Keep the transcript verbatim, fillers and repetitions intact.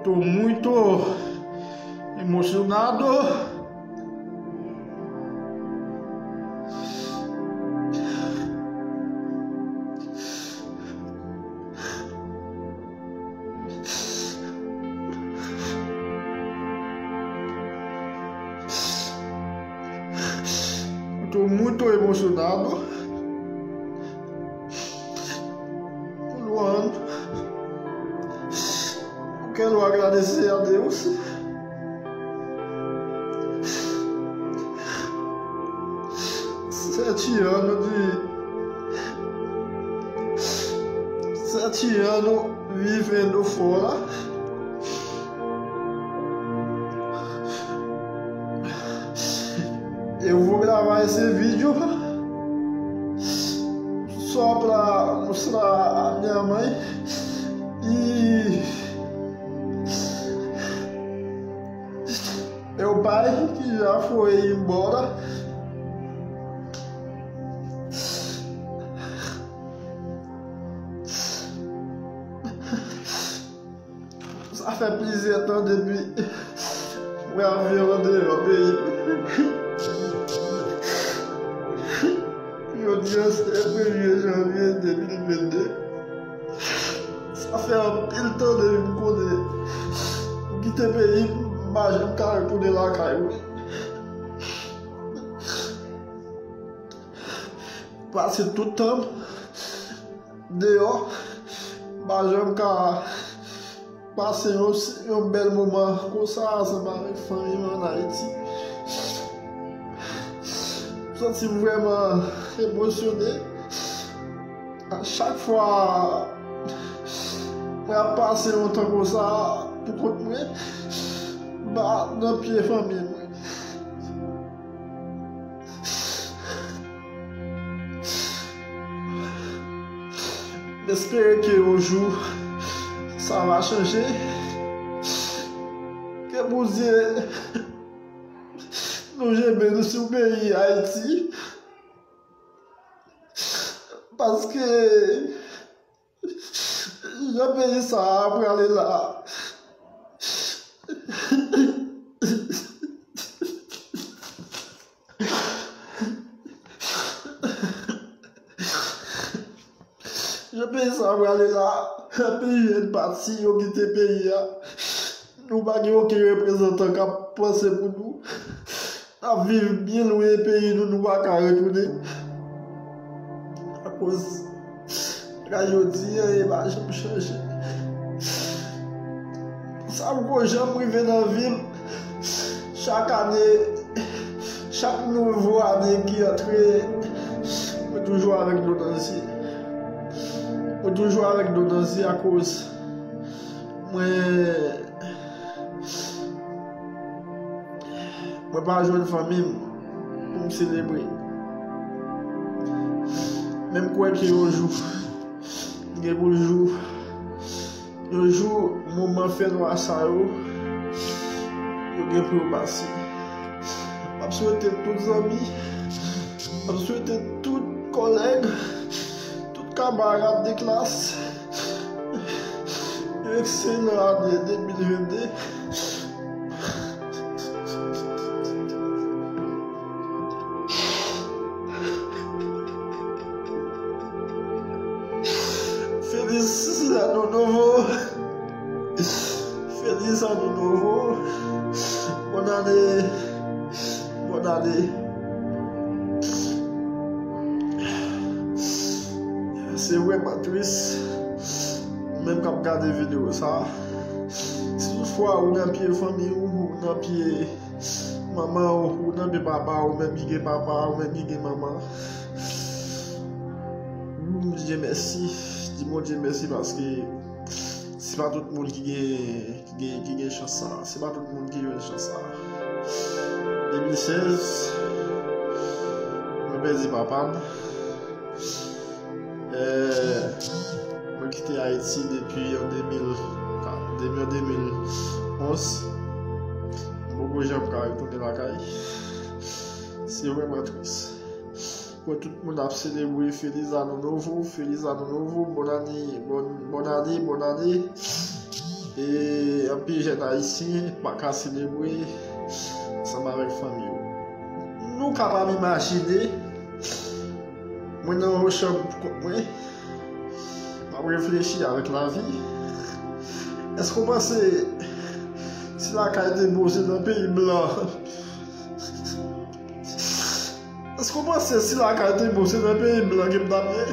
Tô muito emocionado. Tô muito emocionado. Luan, eu quero agradecer a Deus. Sete anos de. Sete anos vivendo fora. Eu vou gravar esse vídeo só pra mostrar a minha mãe e meu pai que já foi embora. Sa fè plizyè tan depi mwen ap viv andeyò peyi m. Jodi a se premye janvye de mil vennde. Sa fè anpil tan depi m konnen m kite peyi m, m pa janm ka retounen lakay mwen. Pase tout tan m deyò, m pa janm ka pase yon, yon bèl moman konsa ansanm avèk fanmi m ann Ayiti. M santi m vrèman emosyone. A chak fwa mwen ap pase yon tan konsa pou kont mwen, m pa nan pye fanmi mwen. M espere ke yon jou sa va chanje. Ke Bondye nou jembe nou sou peyi Ayiti. Paske jan peyi sa a prale la, jan peyi sa a prale la, anpil jèn pati, yo kite peyi a. Nou pa gen okenn reprezantan k ap panse pou nou. N ap viv byen lwen peyi nou, nou pa ka retounen. Akoz bagay yo di, anyen pa janm chanje. Sa poko janm rive nan vi m. Chak ane, chak nouvo ane ki antre, mwen toujou avèk dlo nan zye. Mwen toujou avèk dlo nan zye akoz mwen Mwen pa jwenn fanmi m pou m selebre. Men m kwè ke yon jou, gen pou l jou, yon jou, moman fènwa sa yo, yo gen pou yo pase. M ap swete tout zanmi, m ap swete tout kòlèg, tout kamarad de klas, yon ekselan ane de mil vennde. Feliz ano novo. Feliz ano novo. Bonne année. Bonne année. Se vrèman tris. Ou menm k ap gade videyo sa, si toutfwa ou nan pye fanmi w, ou nan pye manman w, ou nan pye papa w, ou menm ki gen papa, ou menm ki gen manman, di Bondye mèsi. Di Bondye mèsi paske se pa tout moun ki gen, ki gen, ki gen chans sa. Se pa tout moun ki jwenn chans sa. De mil sèz, mwen pèdi papa m. Eh, mwen kite Ayiti depi an de mil, depi an de mil onz. Mwen poko janm ka retounen lakay. Se vrèman tris. Wè tout moun ap selebre Feliz Ano Novo, Feliz Ano Novo, bonne année, bonne, bonne année, bonne année. E anpil jèn ayisyen pa ka selebre ansanm avèk fanmi yo. Nou kapab imajine, mwen nan yon chanm pou kont mwen, m ap reflechi avèk lavi. Èske w panse si lakay te bon se nan peyi blan? Èske w panse si lakay te bon se nan peyi blan ke m t ap ye?